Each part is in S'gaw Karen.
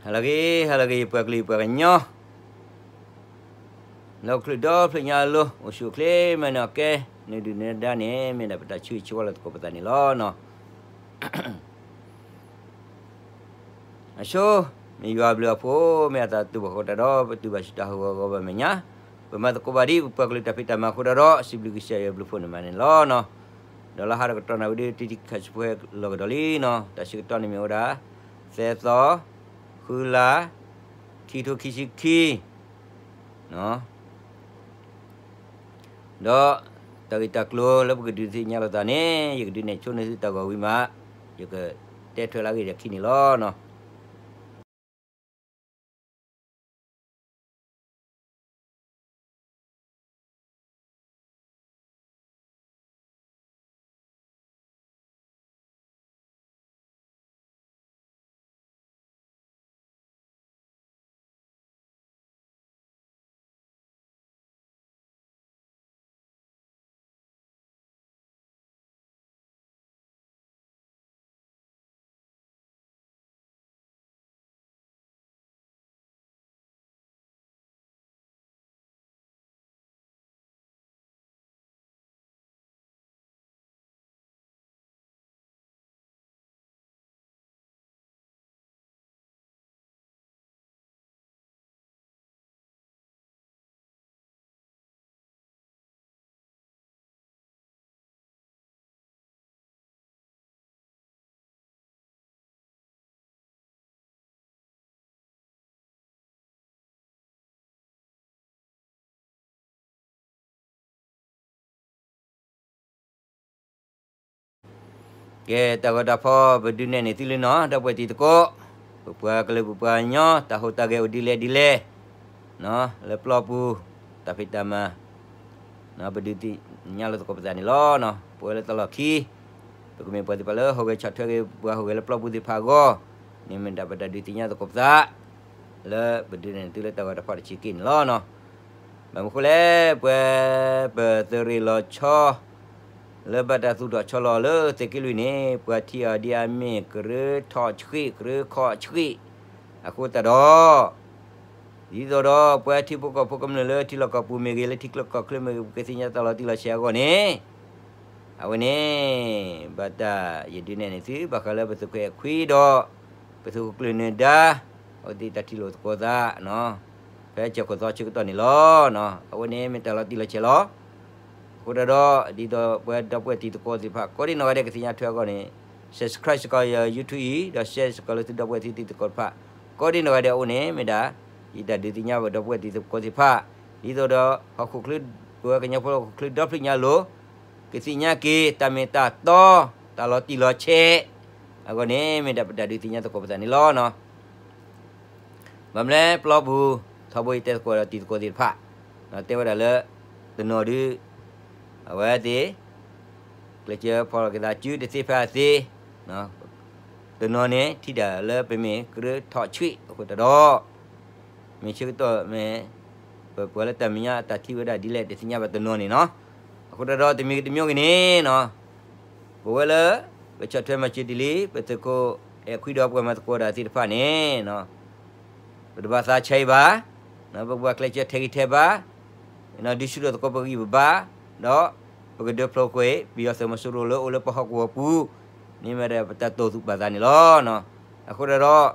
ဟါလၢအဂ့ၤ ဟါလၢအဂ့ၤ ယပှၤကလုာ်ယပှၤကညီ လၢဟီၣ်ခိၣ်ဒီဖျၢၣ်ညါအလိၤ အိၣ်ဆူၣ်အိၣ်ချ့မၤနၢၤအီၤကဲ နဒုၣ်နဒါန့ၣ် မ့ၢ်ဒၣ်ပတၢ်ဆၢဂ့ၤဆၢဝါလၢသကိးပသးန့ၣ်လီၤ. အဆိ မ့ၢ်ယွၤအဘျုးအဖှိၣ် မ့ၢ်အသးတူၢ်ဘၣ်ဃိတၢ်ဒီး ပတုၤဘၣ်ဆူတၢ်ဟးဂီၤအဂီၢ်ဘၣ်မဲာ်ညါ, ပမၤသကိးဘၣ်ဒ်ပပှၤကလုာ်တၢ်ဖံးတၢ်မၤအဃိတၢ်ဒီး စံးဘျုးကစၢ်ယွၤအဘျုးအဖှိၣ်န့ၣ်မးန့ၣ်လီၤ. ဒီးလၢဟါတကတီၢ်နၣ်ဝံၤဒီး တံတံခါဆူဖိလီၤကဒီးလံနီၤ, တၢ်ဆၢကတီၢ်န့ၣ်မ့ၢ်ဝဲဒၣ် သၢသီ, ဃုလါ, ခံထိခံဆံခံ ဒီးတၢ်ဂ့ၢ်တၢ်ကျိၤလၢပကဒုးသ့ၣ်ညါလိာ်သးန့ၣ် ယကဒုးနဲၣ်ဆိန့ၢ်သုတၢ်ဂီၤဝံၤမး, ယကတဲထွဲလၢအဂ့ၢ်ဒီးခံန့ၣ်လီၤ. ကဲ တၢ်ဂီၤတၢ်ဖီ ပဒုးနဲၣ်န့ၢ်သုလံနီၤ ဒီပုၢ်ဝဲၢ်တံၤသကိး, ပပှၤကလုာ်ပပှၤကညီ တၢ်ဟူးတၢ်ဂဲၤအိၣ်ဒ်လဲၣ်ဒ်လဲၣ်, လၢပျီပူၤ တၢ်ဖံးတၢ်မၤ ပဒုးသ့ၣ်ညါလိာ်သကိးပသးန့ၣ်လီၤ. ပဝဲလၢတၢ်လီၢ်ခံ ပကမ့ၢ်ပှၤသ့ၣ်တဖၣ်လၢဟူးဂဲၤဆီၣ်ထွဲက့ၤ ပှၤဟူးဂဲၤလၢပျီပူၤသ့ၣ်တဖၣ်အဂီၢ်န့ၣ် မ့ၢ်ဒၣ်ပတၢ်ဒုးသ့ၣ်ညါသကိးပသး လၢပဒုးနဲၣ်သုလၢတၢ်ဂီၤတၢ်ဖီတဆံးက့န့ၣ်လီၤ. ဘၣ်မနုၤဃိလဲၣ် ပဝဲပသုးရ့ၣ်လီၤဆီ လၢဘၣ်တၢ်သူၣ်ထီၣ်ဆီလီၤလၢသုးက့လွံၢ်န့ၣ် ပှၤထံၣ်အီၤဒ်အမ့ၢ်ကရၢထီၣ်ဆှံ ကရၢခီၣ်ဆှံ အဃိသတးဒီး ဒ်သိးဒီးပှၤထံဖိကီၢ်ဖိကမျၢၢ်လၢထံလီၢ်ကီၢ်ပူၤမ့ၢ်ဂ့ၤ လၢထံချၢကီၢ်ချၢမ့ၢ်ဂ့ၤ ပကသ့ၣ်ညါတၢ်လီၤတံၢ်လီၤဆဲးအဂီၢ်န့ၣ် အဝဲန့ၣ် ဘၣ်တၢ်ယဒုးနဲၣ်န့ၢ်သု ဘၣ်ဃးလၢပသုးခိၣ်အဲၣ်ခွံဒီး ပသုးခိၣ်ကျၢၢ်နၢၤဒါ အဝဲသ့ၣ်တၢ်ထံၣ်လိာ်သကိးသး ဖဲကၠဲၣ်ခိၣ်သီဆၢကတီၢ်န့ၣ်လီၤ. အဝဲန့ၣ်မ့ၢ်တၢ်လီၤတံၢ်လီၤဆဲးလီၤ. အဃိတၢ်ဒီး ဒ်သိးပဝဲဒီပုၢ်ဝဲၢ်တံၤသကိးသ့ၣ်တဖၣ် ကိးဒံနီၢ်ဂၤဒဲးကသ့ၣ်ညါထွဲအဂီၢ်န့ၣ် subscribe စ့ၢ်ကီးယ YouTube အံၤ ဒီး share စ့ၢ်ကီးလၢသုဒီပုၢ်ဝဲၢ်တံၤသကိးတဖၣ် ကိးဒံနီၢ်ဂၤဒဲးအအိၣ်န့ၣ် မ့ၢ်ဒၣ် ယတၢ်ဒုးသ့ၣ်ညါဘၣ်ဒီပုၢ်ဝဲၢ်တံၤသကိးသ့ၣ်တဖၣ် ဒ်သိးဒီး ဟီၣ်ခိၣ်ချၢ ပဝဲကညီဖိဟီၣ်ခိၣ်ချၢဒီဖျၢၣ်ညါလိၤ ကသ့ၣ်ညါက့ၤ တၢ်မ့ၢ်တၢ်တီ တၢ်လီၤတံၢ်လီၤဆဲး အဂီၢ်န့ၣ် မ့ၢ်ဒၣ်ပတၢ်ဒုးသ့ၣ်ညါသကိးပသးန့ၣ်လီၤ. ဘၣ်မနုၤလဲၣ် ပျီပူၤ ထီဘိယတဲသကိးဒီးတံၤသကိးသ့ၣ်တဖၣ် တဲဝဲဒၣ်လၢ တနီၤဒုး အဝဲသ့ၣ် ကျဲးစၢးဖီၣ်လီၤက့ၤသးစုတသ့ဖဲအသ့ တနီၤန့ၣ် ထံၣ်ဒၣ်လၢပမ့ၢ်ကရၢထီၣ်ဆှံအဃိတၢ်ဒီး မ့ၢ်ဆၢကတီၢ်မ့ၢ် ပပှၤလၢတၢ်မဲာ်ညါအတၢ်ထံၣ်ဝဲဒၣ်ဒ်လဲၣ်တသ့ၣ်ညါဘၣ်တနီၤန့ၣ်နီၤ. အဃိတၢ်ဒီးတမံၤကတမံၤဂ့ၤန့ၣ်နီၤ ပဝဲလၢ ပဆီၣ်ထွဲမၤစၢၤတ့ၢ်လံ ပသုးခိၣ်အဲၣ်ခွံဒီးပှၤမၤသကိးတၢ်သ့ၣ်တဖၣ်န့ၣ် ပတဘၣ်သးဆံးဘၣ်, ပကဘၣ်ကျဲးစၢးထဲးဂံၢ်ထဲးဘါ, ဒုးဆူၣ်ထီၣ်သကိးပဂံၢ်ပဘါ, ဒီးပကဒၢဖျိကွံာ် ပယီၤသုးမီၤစိရိၤလၢအိၣ်လၢပဟီၣ်ကဝီၤပူၤ, န့ၣ်မ့ၢ်ဒၣ်ပတၢ်တိာ်သူၣ်ပာ်သးန့ၣ်လီၤ. အဃိတၢ်ဒီး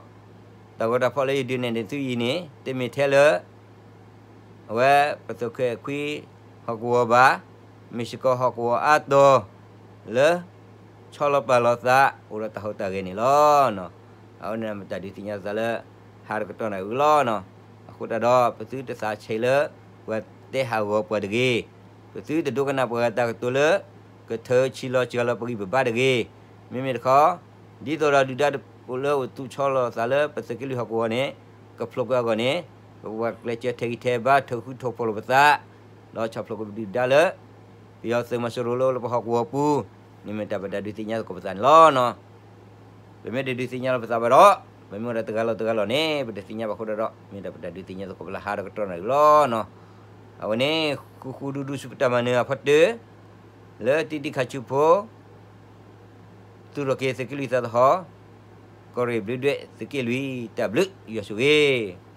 တၢ်ဂီၤတၢ်ဖီၣ်လၢယဒုးနဲၣ်န့ၢ်သုအံၤန့ၣ် တမ့ၢ်ထဲလၢ အဝဲပသုးခိၣ်အဲၣ်ခွံဟီၣ်ကဝီၤဘၣ်, မ့ၢ်စ့ၢ်ကီးဟီၣ်ကဝီၤအါတီၤ လၢ ဆီလီၤပာ်လီၤသး အိၣ်ဒီးတၢ်ဟူးတၢ်ဂဲၤန့ၣ်လီၤ. အဝဲန့ၣ်မ့ၢ်တၢ်ဒုးသ့ၣ်ညါသးလၢ ဟါတကတီၢ်နၣ်ရံၣ်လီၤ. အဃိတၢ်ဒီး ပသုတသးဆံးလၢ ပှၤတဲဟးဂီၤပှၤတဂ့ၤ, ပသုတဒိကနၣ်ပှၤဂၤတၢ်ကတိၤလၢ ကထၢဆံးလီၤစှၤလီၤပဂံၢ်ပဘါတဂ့ၤ. မ့မ့ၢ်တခီ ဒ်သိးဒီးဒုၣ်ဒါအိၣ်လၢအိၣ်သူၣ်ဆီလီၤသးလၢပသုးက့လွံၢ်ဟီၣ်ကဝီၤန့ၣ် ကဖျိးကွံာ်အဂီၢ်န့ၣ် ပကဘၣ်ကျဲးစၢးထဲးဂံၢ်ထဲးဘါ ထုးဃူထုးဖိးလိာ်ပသး ဒီးဆီၣ်ဖျိးကွံာ်ပဒုၣ်ပဒါလၢ ပယီၤသုးမီၤစိရိၤလၢအိၣ်လၢပဟီၣ်ကဝီၤပူၤ, န့ၣ်မ့ၢ်တၢ်ပတၢ်ဒုးသ့ၣ်ညါသကိးပသးန့ၣ်လီၤ. ပမ့ၢ်တဒုးသ့ၣ်ညါလီၤပသးဘၣ်ဒီး ပမ့ၢ်အိၣ်ဒီးတဂၤလီၤတဂၤလီၤန့ၣ် ပတသ့ၣ်ညါဘၣ်အဃိတၢ်ဒီး မ့ၢ်ဒၣ်ပတၢ်ဒုးသ့ၣ်ညါသကိးပလၢဟါတကတီၢ်နၣ်ရံၣ်လီၤ. အဝဲန့ၣ် ဃူဃူဒူဒူဆူပတၢ်မၤနၢၤအဖီတၢၢ် လၢတံတံခါဆူဖိ သူၣ်ထီၣ်က့ၤသုးက့လွံၢ်သးသဟီၣ် ကီၢ်ရ့ၣ်ဘျုးဒွဲၣ်သုးက့လွံၢ် တၢ်ဘျုးယွၤဆိၣ်ဂ့ၤ